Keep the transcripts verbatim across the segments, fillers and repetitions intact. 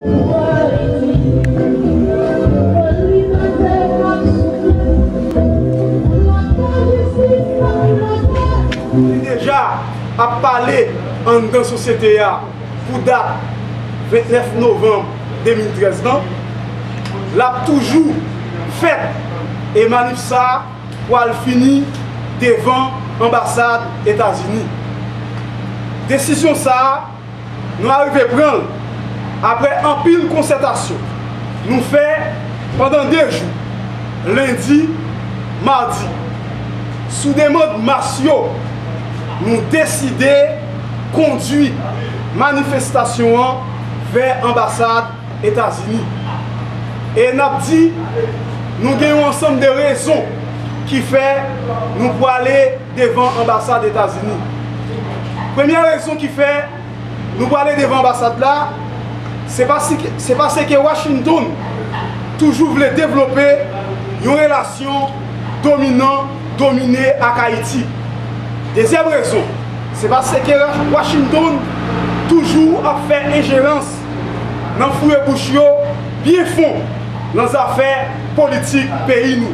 Li deja ap pale anndan sosyete a pou dat vennèf novanm de mil trèz lan. L ap toujou fèt e manif sa a pral fini devan anbasad Etazini. Desizyon sa a, nou arive pran l apre anpil konsètasyon nou fè pandan de jou, lendi, madi. Sou demann mas yo, nou deside kondui manifestasyon an vè anbasad Etazini. E n ap di, nou gen yon ansanm de rezon ki fè nou pwale devan anbasad Etazini. Premyè rezon ki fè nou pwale devan anbasad la, se paske, se paske Washington toujou vle devlope yon relasyon dominan domine ak Ayiti. Dezyèm rezon, se paske Washington toujou ap fè enjerans nan foure bouch yo byen fon nan zafè politik peyi nou.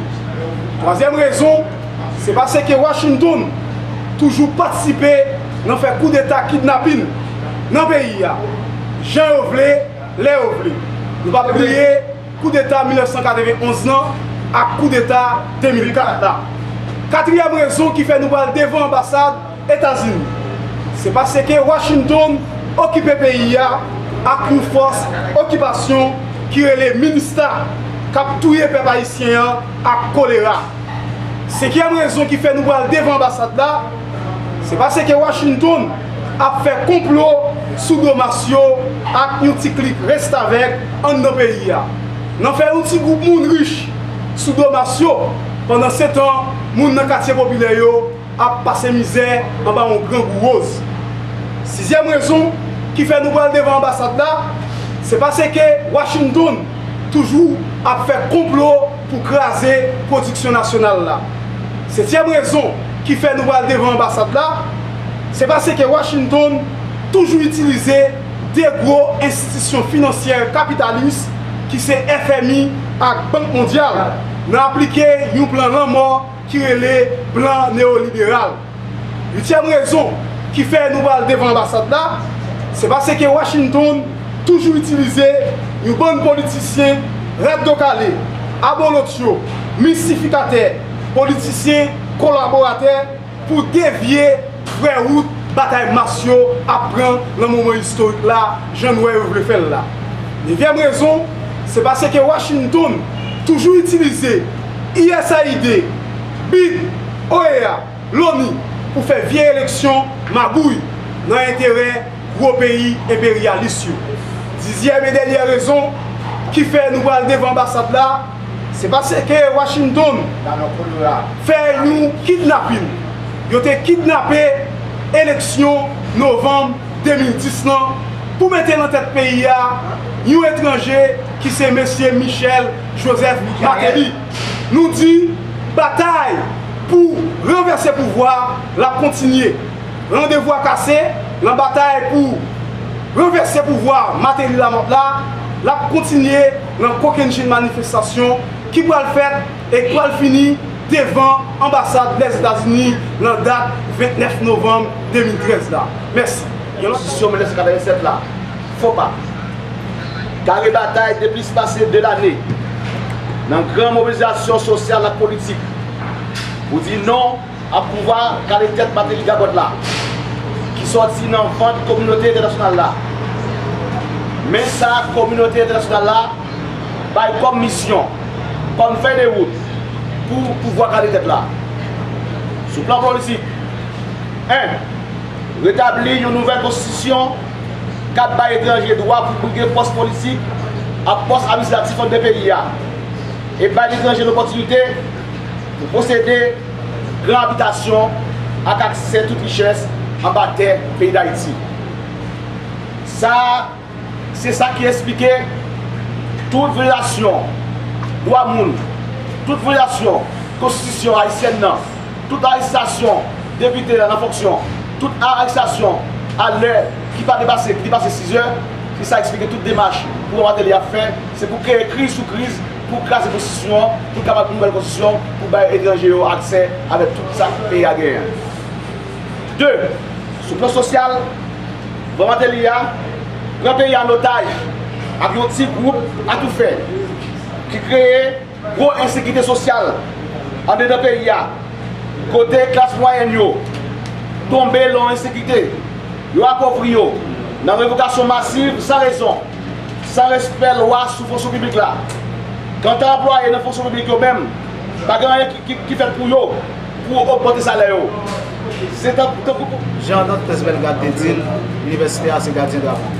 Twazyèm rezon, se paske Washington toujou patisipe nan fè koudeta kidnapin nan peyi a, jan yo vle, lè yo vle. Nou p ap bliye koudeta mil nèf san katrevenn onz lan ak koudeta de mil kat la. Katriyèm rezon ki fè nou pral devan anbasad Etazini, se paske Washington okipe peyi a ak yon fòs okipasyon ki rele MINUSTAH, k ap touye pèp ayisyen an ak kolera. Senkyèm rezon ki fè nou pral devan anbasad la, se paske Washington ap fè konplo sou do mas yo ak yon ti klik restavèk anndan peyi a, nan fè yon ti gwoup moun rich sou do mas yo, pandansetan moun nan katye popilè yo ap pase mizè anba yon grangou woz. Sizyèm rezon ki fè nou pral devan anbasad la, se paske Washington toujou ap fè konplo pou kraze pwodiksyon nasyonal la. Setyèm rezon ki fè nou pral devan anbasad la, se paske Washington toujou itilize de gwo enstitisyon finansyè kapitalis ki se F M I ak Bank Mondyal nan aplike yon plan lanmò ki rele plan neyoliberal. Uityèm rezon ki fè nou pral devan anbasad la, se paske Washington toujou itilize yon bann politisyen rad do kale, abolotyo, mistifikatè, politisyen kolaboratè pou devye vrè wout batay mas yo ap pran nan moman istorik la, jan nou wè yo vle fè l la. Nevyèm rezon, se paske Washington toujou itilize U S A I D, bid, O E A, loni pou fè vye eleksyon magouy nan enterè gwo peyi enperyalis yo. Dizyèm e dènyè rezon ki fè nou pral devan anbasad la, se paske Washington fè yon kidnapin. Yo te kidnape eleksyon novanm de mil dis lan pou mete nan tèt peyi a yon etranje ki se mesye Michel Joseph Martelly. Nou di batay pou ranvèse pouvwa l ap kontinye. Randevou a kase nan batay pou ranvèse pouvwa Martelly Lamothe la, l ap kontinye nan kokennchenn manifestasyon ki pral fèt e k pral fini devan anbasad Lèzetazini nan dat vennèf novanm de mil trèz la. Mèsi. Yon lòt Konstitisyon mil nèf san katrevennsèt la, FOPA, kare batay de plis pase de lane nan gran mobilizasyon sosyal ak politik pou di non ak pouvwa kale tèt Martelly gagòt la, ki sòti nan vant kominote entènasyonal la. Men sa kominote entènasyonal la bay kòm misyon, kòm fèy de wout pou pouvwa kale tèt la. Sou plan politik, en, retabli yon nouvèl konstitisyon k ap bay etranje dwa pou brige pòs politik ak pòs administratif anndan peyi a, e bay etranje lopòtinite pou posede gran abitasyon ak aksè tout richès anba tè peyi Dayiti. Sa a, se sa ki esplike tout vyolasyon dwa moun, tout vyolasyon konstitisyon ayisyèn nan, tout arestasyon depite a nan fonksyon, tout arestasyon a lè ki pa depase, ki depase sizè, Sa eksplike tout demach gouvènman Martelly ap fè, se pou kreye kriz sou kriz, pou kraze konstitisyon an, pou l kapab yon nouvèl konstitisyon, pou bay etranje yo aksè avèk tout sa peyi a genyen. De, sou plan sosyal, gouvènman Martelly a pran peyi a an otaj ak yon ti gwoup atoufè ki kreye gwo ensekirite sosyal andedan peyi a, kote klas mwayèn yo tonbe lan ensekirite, yo apovri yo nan revokasyon masiv san rezon, san respè lwa sou fonksyon piblik la. Kanta anplwaye nan fonksyon piblik yo menm, pa gen anyen ki, ki, ki fèt pou yo, pou ogmante salè yo. Se tankou, tankou pou Jan Dantès Bellegarde te di l, inivèsite a se gadyen drapo.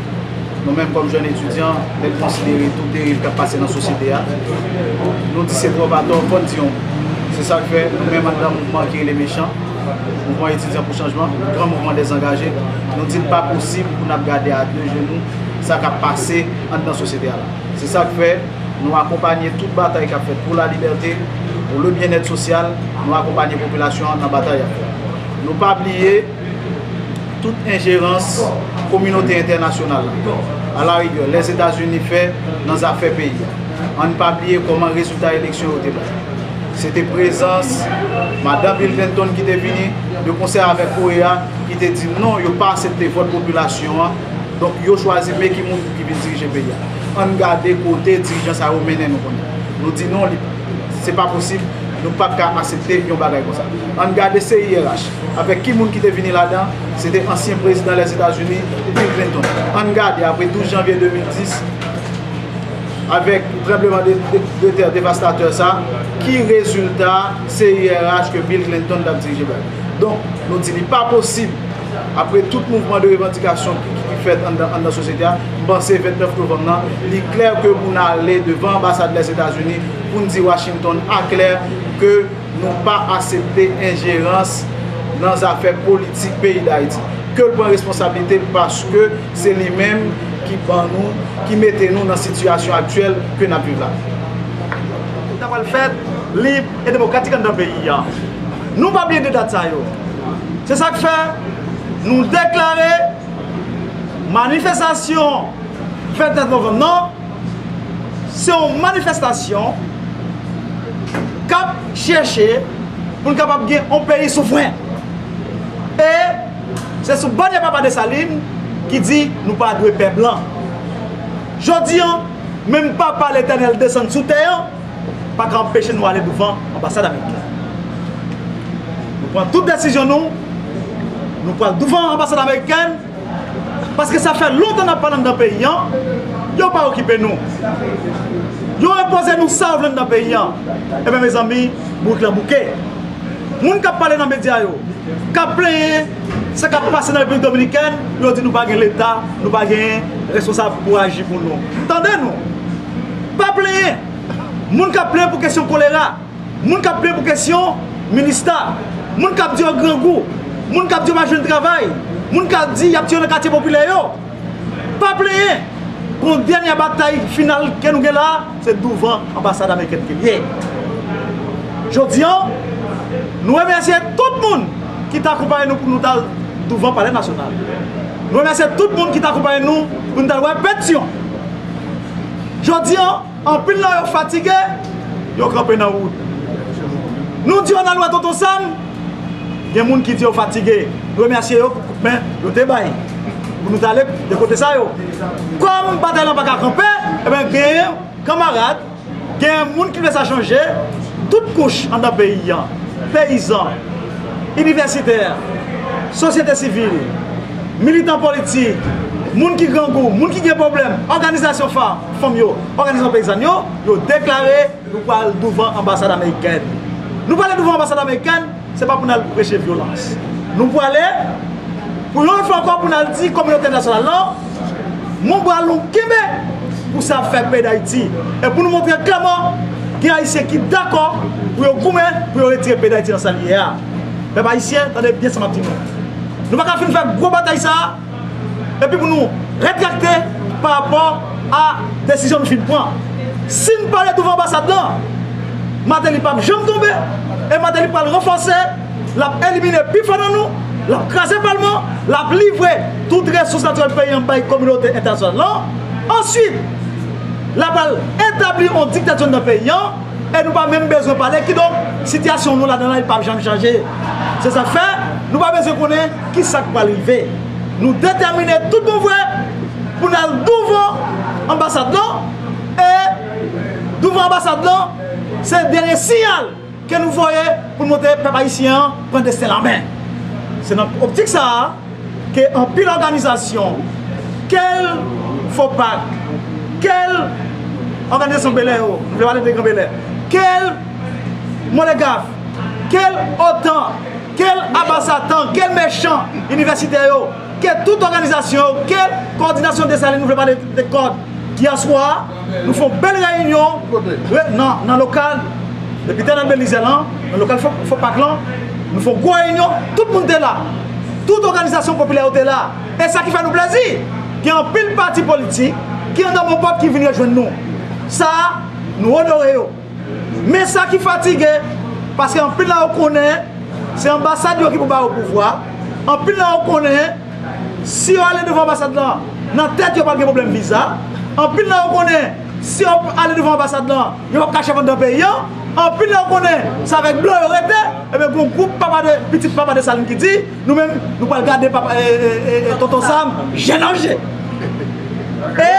Nou menm kòm jèn etidyan, lè n konsidere tout deriv k ap pase nan sosyete a, nou di se twòp atò, fò n di yon mo. Se sa k fè nou menm anndan mouvman ki rele Mechan, Mouvman Etidyan pou Chanjman, Gran Mouvman Dèzangaje, nou di l pa posib pou n ap gade a de je nou sa k ap pase anndan sosyete a la. Se sa k fè nou akonpanye tout batay k ap fèt pou lalibète, pou le byennèt sosyal, nou akonpanye popilasyon an nan batay y ap fè. Nou pa bliye tout enjerans kominote entènasyonal la, alarigè, Lèzetazini fè nan zafè peyi a. Ann pa bliye kòman rezilta eleksyon yo te bay. Se te prezans madan Bill Clinton ki te vini de konsè avèk Korea, ki te di non, yo pa aksepte vòt popilasyon an. Donk, yo chwazi men ki moun pou ki vin dirije peyi a. Ann gade kote dirijan sa yo mennen nou kounye a. Nou di non, li, se pa posib, nou p ap ka aksepte yon bagay konsa. Ann gade C I R H, avèk ki moun ki te vini ladan, se te ansyen prezidan Lèzetazini, Bill Clinton. Ann gade, apre douz janvye de mil dis, avèk tranbleman de, de, de tè devastatè sa, ki rezilta C I R H ke Bill Clinton t ap dirije bay. Donk, nou di li pa posib, apre tout mouvman de revandikasyon ki, ki, ki fèt anndan, anndan sosyete a, m panse vennèf novanm nan, li klè ke pou n ale devan anbasad Lèzetazini, pou n di Washington aklè ke nou pa aksepte enjerans nan zafè politik peyi Dayiti. Ke l pran responsablite l, paske se li menm ki ban nou, ki mete nou nan sitiyasyon aktyèl ke n ap viv la. Vòt la pral fèt lib e demokratik anndan peyi a. Nou pa bliye de dat sa yo. Se sa k fè nou deklare manifestasyon vennèf novanm nan, se yon manifestasyon k ap chèche pou n kapab gen yon peyi souvren. E se sou banyè Papa Desalin ki di nou pa dwe pè blan. Jodi a, menm Papa Letènèl desann sou tè a, pa ka anpeche nou ale douvan anbasad amerikèn. Nou pran tout desizyon nou, nou pral douvan anbasad amerikèn, paske sa fè lontan n ap pale anndan peyi a, yo pa okipe nou. Yo enpoze nou sa yo vle anndan peyi a. Ebyen, mezanmi, bourik lan bouke. Moun k ap pale nan medya yo, k ap plenyen sa k ap pase nan Repiblik Dominikèn, yo di nou pa gen Leta, nou pa gen responsab pou aji pou nou. Tande nou! Pa plenyen! Moun k ap plenyen pou kesyon kolera, moun k ap plenyen pou kesyon minista, moun k ap di yo grangou, moun k ap di yo pa jwenn travay, moun k ap di y ap tiye yo nan katye popilè yo. Pa plenyen, pou yon dènye batay final ke nou gen la, se douvan anbasad amerikèn ke l ye. Jodi a, nou remèsye tout moun ki t akonpaye nou pou nou t al douvan Palè Nasyonal. Nou remèsye tout moun ki t akonpaye nou pou nou t al wè Petyon. Jodi a, anpil nan yo fatige, yo kanpe nan wout. Nou di yo n al wè Tonton Sam, gen moun ki di yo fatige. Nou remèsye yo pou kout men yo te bay pou nou t ale de kote sa yo. Kòm batay lan pa ka kanpe, ebyen, gen kanmarad, gen moun ki vle sa chanje, tout kouch anndan peyi a, peyizan, inivèsitè, sosyete sivil, militan politik, moun ki grangou, moun ki gen pwoblèm, òganizasyon fa-, fanm yo, òganizasyon peyizàn yo, yo deklare nou pral douvan anbasad amerikèn. Nou prale douvan anbasad amerikèn, se pa pou n al preche vyolans. Nou prale, pou yon fwa ankò, pou n al di kominote entènasyonal lan, men yon bra lon kenbe pou sa fè peyi Dayiti. E pou nou montre klèman, gen Ayisyen ki dakò pou yo goumen, pou yo retire peyi Dayiti nan sa l ye a. Pèp ayisyen, tande byen sa m ap di nou. Nou pa ka fin fè gwo batay sa a, epi pou nou retrakte pa rapò a desizyon nou fin pran. Si n pa ale douvan anbasad lan, Martelly p ap janm tonbe, e Martelly pral ranfòse, l ap elimine pi fò nan nou, L ap kraze palman, l ap livre tout resous natirèl peyi an bay kominote entènasyonal lan. Answit, l ap al etabli yon diktati anndan peyi an, e nou pa menm bezwen pale. Kidonk, sitiyasyon nou ladan la, li p ap janm chanje. Se sa k fè, nou pa bezwen konnen ki sa k pral rive. Nou detèmine tout bon vre pou n al douvan anbasad lan, e douvan anbasad lan, se dènye siyal ke nou voye pou n montre pèp ayisyen an pran desten l an men. Se nan optik sa a ke anpil òganizasyon, kèl Fopak, kèl òganizasyon Belè yo, nou vle pale de Gran Belè, kèl Molegaf, kèl otan, kèl Abasatan, kèl mechan inivèsitè yo, ke tout òganizasyon yo, ke kowòdinasyon Desalin, nou vle pale de kòd, yè swa, nou fè yon bèl reyinyon, re- nan, nan lokal Depite Nat Belize lan, nan lokal Fo- Fopak lan, nou fè yon gwo reyinyon, tout moun te la, tout òganizasyon popilè yo te la, e sa ki fè nou plezi, gen anpil pati politik ki anndan Monpòt ki vin rejwenn nou. Sa a, nou onore yo. Men sa ki fatige, paske anpil nan yo konnen se anbasad yo ki pou ba yo pouvwa, anpil nan yo konnen si yo ale devan anbasad lan, nan tèt yo pral gen pwoblèm viza, anpil nan yo konnen si yo ale devan anbasad lan, yo p ap ka chèf anndan peyi an, anpil nan yo konnen se avèk blan yo rete, ebyen, gen yon gwoup papa de, pitit papa Desalin ki di, nou menm, nou pral gade papa, e, e, e, e, tonton Sam, je nan je. E,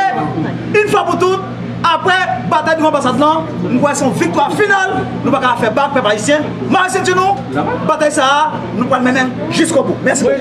yon fwa pou tout, apre batay devan anbasad lan, m kwè se yon viktwa final, nou pa ka fè bak, pèp ayisyen, mare senti nou, batay sa a, nou pral mennen l jiskobou. Mèsi bokou.